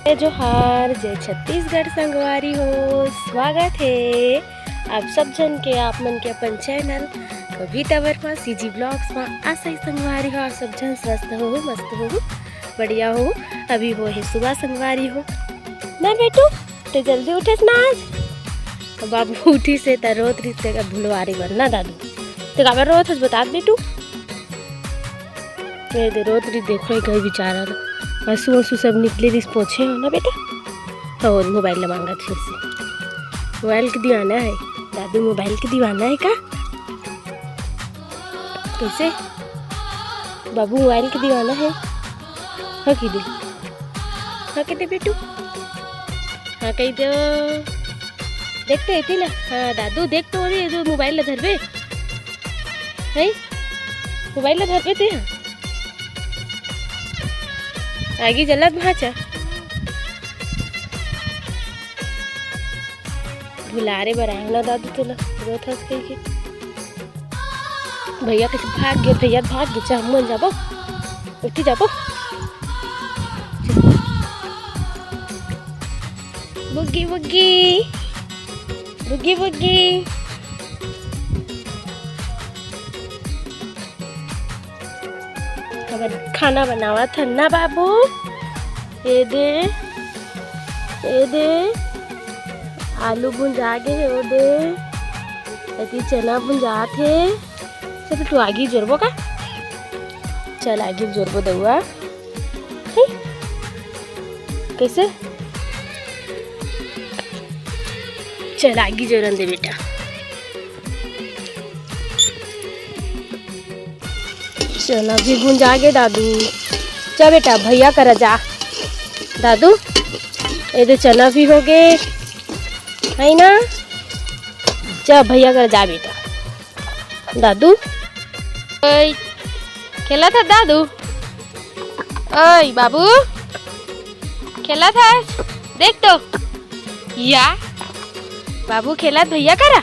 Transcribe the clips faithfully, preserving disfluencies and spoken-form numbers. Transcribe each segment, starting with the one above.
जय जोहार, जय छत्तीसगढ़ संगवारी हो, स्वागत हे आप सब झन के, आप मन के अपन चैनल कविता वर्मा सीजी ब्लॉग्स मा। आशा हे संगवारी हो, आप सब झन स्वस्थ हो, मस्त हो, बढ़िया हो। अभी होहे सुबह संगवारी हो ना बेटू, ते जल्दी उठेस ना आज। अब बाबू उठिस हे त रोत रिहिस तेकर भुलवारी बर ना दादू। ते काबर रोत हस बता बेटू? ए दे रोत रिहिस, देखो एक बेचारा ला। आंसू आंसू सब निकले रिहिस, पोछे हो ना बेटा? और मोबाइल ला मांगत हे फिर से। मोबाइल के दीवाना हे दादू, मोबाइल के दीवाना हे का? कैसे बाबू मोबाइल के दीवाना हे? हाँ कहि दे, हाँ कहि दे बेटू, हाँ कहि दे। देख तो एती ला, हाँ दादू देख तो, अरे जो मोबाइल ला धरबे, हैं? मोबाइल ला धरबे ते, हाँ। आगी जलत भांचा। भुलारे बर आए ना दादू तोला, रोत हस कहिके। भैया कइसे भाग गे, भैया भाग गे, जा हमन जाबो, उठी जाबो। बुग्गी बुग्गी, बुग्गी बुग्गी। हमन खाना बनावत हन ना बाबू। ए दे, ए दे, आलू भुंजा गे हे, ओ दे, एती चना भुंजात हे। चल, तू आगी जोरबो का? चल, आगी जोरबो दउआ। हे? कैसे? चल, आगी जोरन दे बेटा। चना भी भुंजा गे दादू। जा बेटा, भैया करा जा। दादू, ए दे चना भी हो गे, है ना? जा भैया करा जा बेटा। दादू, ओए, खेलत हस दादू? ओए बाबू, खेलत हस? देख तो, या बाबू खेलत भैया करा।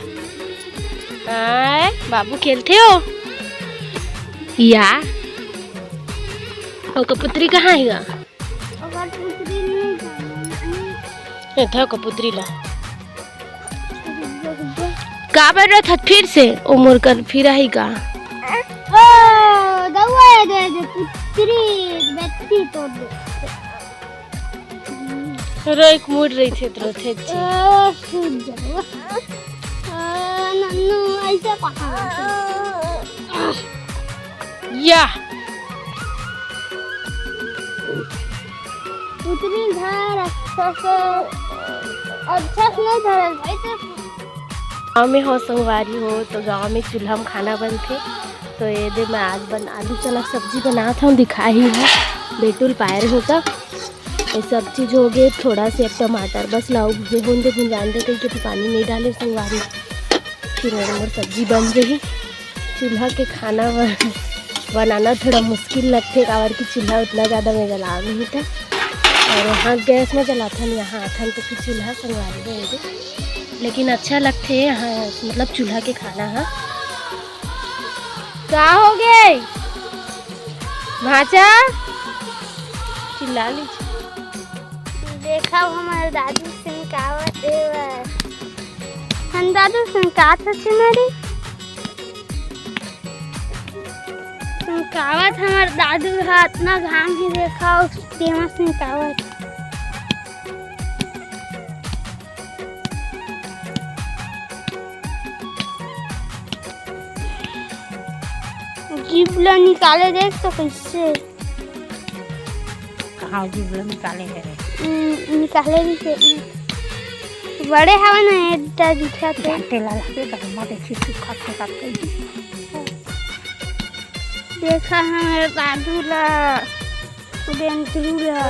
आय, बाबू खेलथे हो। या, ओकर पुत्री कहाँ हे गा? ओकर पुत्री नहीं जाने। ए, धर ओकर पुत्री ला। काबर रोत हस फिर से? ओ मोर कर फिर आही का? ओ, दउआ दे दे, पुत्री, बेटी तो दे। रोइक मुड़ रहिथे त रोथे जी। ओ, सूझ जाओ। आ, नन्नू, ऐसे पकड़। या। उतरी धर, अच्छा से, अच्छा से नहीं धरल भाई, तो गाँव में हो संगवारी हो, तो गाँव में चूल्हा में खाना बनथे। तो ये दे मैं आज बन, आलू चना के सब्जी बनात हूँ, दिखाही है बेटुल पायर होता। ये सब चीज हो गए, थोड़ा से अब टमाटर बस लाओ, भुजे होन दे, भुंजान दे, कहीं के पानी नहीं डाले संगवारी। फिर मोर, मोर सब्जी बन जाही। चूल्हा के खाना ब-, बनाना थोड़ा मुश्किल लगथे, काबर कि चूल्हा उतना ज़्यादा मैं जलाव नहीं था। और वहाँ गैस में जलाथन, यहाँ आथन तो फिर चूल्हा संगवारी दे दे। लेकिन अच्छा लगथे यहाँ, मतलब चूल्हा के खाना हा। का हो गे भांचा? चिल्ला ली। देखा हमारे दादू सिंकावत हे। हम दादू सिंकात हसे मारे। सिंकावत हमार दादू हा, अतना घाम ही देखा, उस तेमा सिंकावत। जीभ ला निकाले देख तो कैसे? कहाँ जीभ ला निकाले हे रे? हम्म, निकाले भी से। बड़े हवा ना, एटा दिखा थे। जानते ला लागे तो हम देखी तू खा खा कर। देखा हमारे दादू ला, बेंतरू ला।